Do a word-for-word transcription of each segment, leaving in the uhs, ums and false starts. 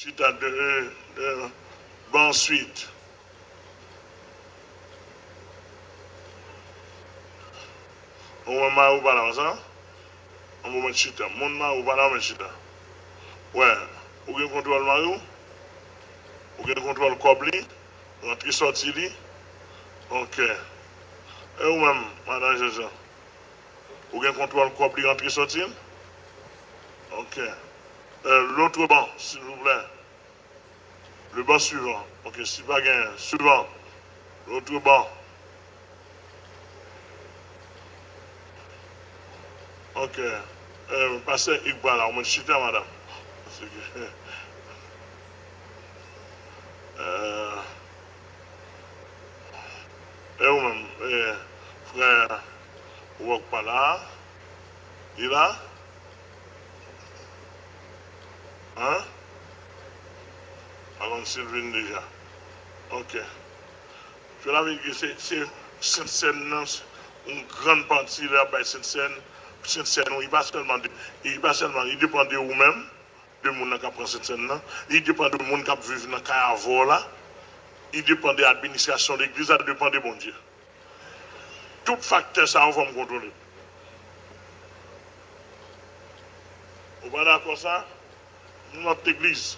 Chita de, de, de, bon, answit. Ou wè mari w pa la, sa? An bon, mèt chita. Moun mari w pa la, mèt chita. Wè, ou gen kontwòl mari w? Ou gen kontwòl kòb li? Rantre sòti li? Ok. E ou menm, madan Jean Jean? Ou gen kontwòl kòb li rantre sòti l? Ok. Euh, l'autre banc, s'il vous plaît. Le banc suivant. Ok, si pa gen, suivant. L'autre banc. Ok. Euh, pastè Hugues pa la, ou mèt chita, madanm. Paske, euh, e ou menm, e, frè Rock pa la? Li la? Hein? Pa konn si l vin deja. Ok. Cela veut dire que se, se Sentsèn nan, yon grann pati lè y ap bay Sentsèn, Sentsèn ou, li pa sèlman de, li pa sèlman, li depann de ou menm, de moun nan k ap pran Sentsèn nan, li depann de moun k ap viv nan kay avè w la, li depann de administrasyon legliz la, li depann de Bondye. Tout faktè sa yo fò m kontwole. Ou pa dakò sa? Yon lòt legliz.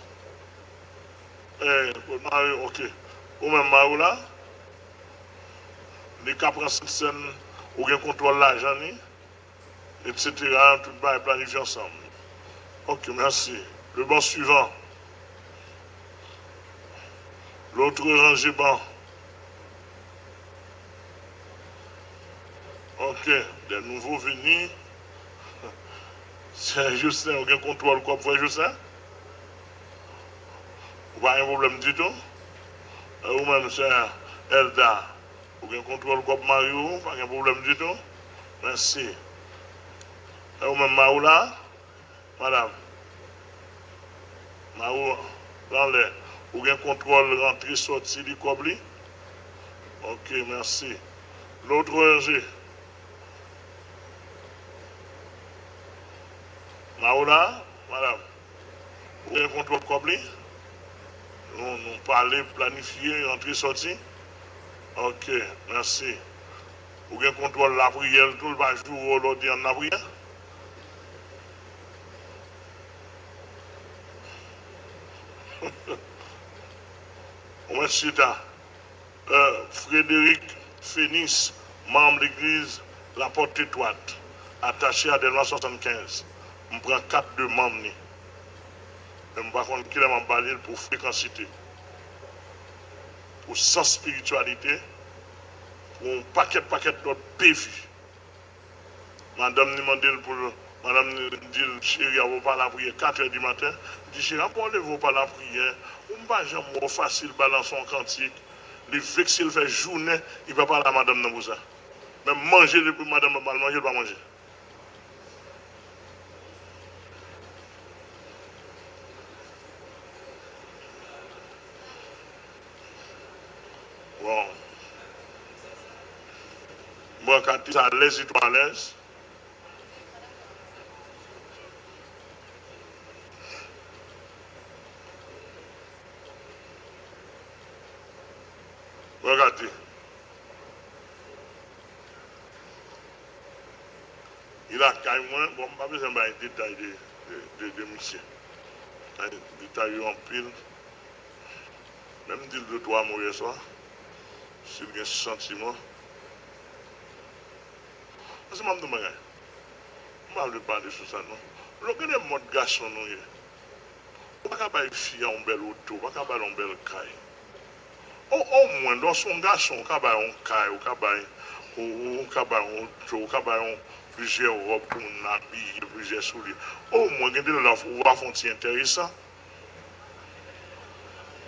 Eh, kot mari, ok. Ou menm mari w la? Li ka pran Sentsèn, ou gen kontwòl lajan li, et cetera. Tout bagay planifye ansanm. Ok, merci. Le banc suivant. L'autre rangée banc. Ok, des nouveaux venus. Sè Justin, ou gen kontwòl kòb frè Justin? Ou pa gen pwoblèm ditou? E ou menm, sè Elda, ou gen kontwòl kòb mari w, pa gen pwoblèm ditou? Mèsi. E ou menm, mari w la? Madanm, mari w anlè, ou gen kontwòl rantre sòti li kòb li? Ok, mèsi. L'autre rangée. Mari w la, madanm? Ou gen kontwòl kòb li? Nou, nou pale, planifye, rantre sòti? Ok, mèsi. Ou gen kontwòl lapriyè l tou, l pa joure w lè w di ann lapriyè? Ou mèt chita. Euh, Frédéric Fénis, manm legliz Lapòt Etwat, atache a Dèlma swasannkenz. M pran kat de manm li. Men m pa konn kilè m ap ba li l pou frekansite, pou sans espirityalite, pou yon pakèt, pakèt lòt bevi. Madanm li mande l pou l, madanm li di l, cheri, a w pa lapriyè katrè di maten? Li di, cheri, apre w leve w pa lapriyè, ou m pa janm wè w fasil balanse yon kantik. Li vekse, l fè jounen, li pa pale a madanm nan pou sa. Menm manje, depi madanm nan pa al manje, l pa manje. Bon. Bon, Katis alèz, li twò alèz. Bon, Katis. Li lakay mwen, bon, m pa bezwen bay detay de, de, de, de misye. Ay, detay yo anpil. Men m di l de twa mo yèswa. Si l gen santiman. Paske m ap di w bagay. M pa vle pale sou sa, non. Lè w gade mòd gason nou ye. Ou pa ka bay fi a yon bèl oto, ou pa ka ba l yon bèl kay. O, omwen, lè w se yon gason, ou ka bay yon kay, ou ka bay, ou, ou, ou ka bay yon oto, ou ka bay yon plizyè wòb pou moun nan abiye, plizyè soulye. Omwen, gen de lè la, ou va fè yon ti enteresan.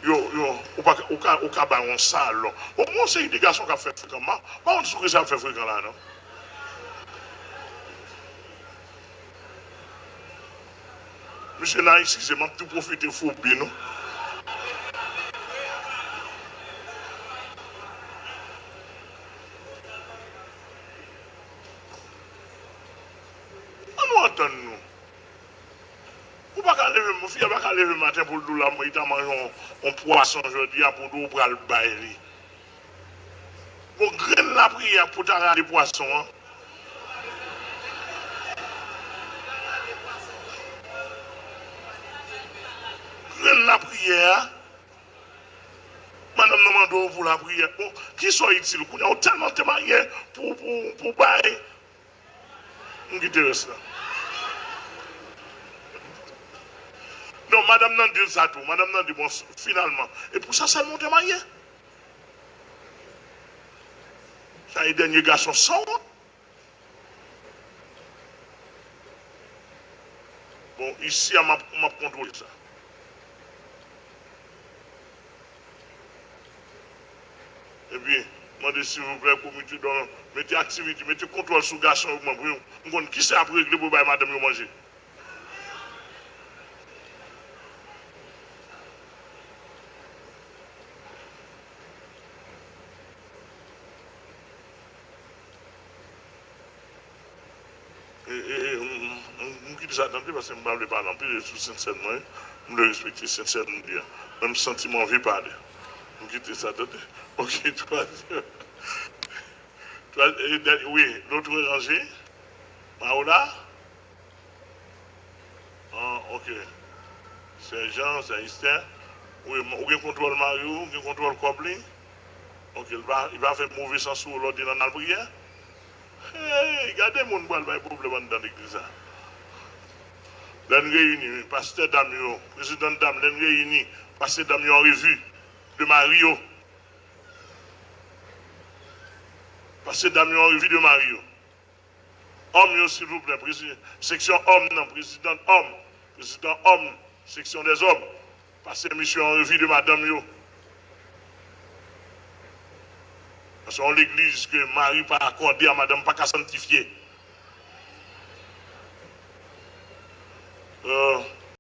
Yo, yo, ou pa ka, ou ka, ou ka bay yon salon. Omwen, yon seri de gason k ap fè frekan. Pa, pa konn sou ki sa ap fè frekan la, non. Mesye Naïs, eskize m, m ap tou pwofite fobi nou. An nou antann nou. Ou pa ka leve m, Sophia pa ka leve maten pou l di w la, li ta manje yon, yon pwason jodi a pou l di w pral bay li. Bon, grenn lapriyè pou ta rale pwason an. Grenn lapriyè a. Madanm nan mande w pou lapriyè. Bon, kisa w itil? Kounye a w tèlman te marye pou, pou, pou bay. M kite rès la. Non, madanm nan di l sa tou. Madanm nan di, bon, finalman, e pou sa sèlman w te marye? Sa e dènye gason san wont. Bon, isi a, m ap, m ap kontwole sa. Epi, mande silvouplè, komite dòm, mete aktivite, mete kontwòl sou gason yo pou mwen, pou yo, m konn kisa y ap regle pou bay madanm yo manje. E, e, e, m, m, m, m kite sa tande, paske m pa vle pale anpil, e sou Sentsèn mwen, m vle respekte Sentsèn m di a. Men m santi m anvi pale. M kite sa tande. Ok, twazyèm. Twa-, e, dènye, wi, lòt ranje. Paola? Ah, ok. Sè Jan, Sè Estè. Wi, m, ou gen kontwòl mari w, ou gen kontwòl kòb li. Ok, li pa, li pa fè move san sou ou lè w di l ann al priyè. Hey, gade moun pral bay pwoblèm anndan legliz la. Lè n reyini, pastè dam yo, prezidan dam, lè n reyini, pase dam yo an revi de mari yo. Pase dam yo an revi de mari yo. Òm yo, silvouplè, prezi-, seksyon òm nan, prezidan òm, prezidan òm, seksyon dèzòm, pase misye an revi de madanm yo. Paske yon legliz ke mari pa akòde a madanm pa ka sanntifye.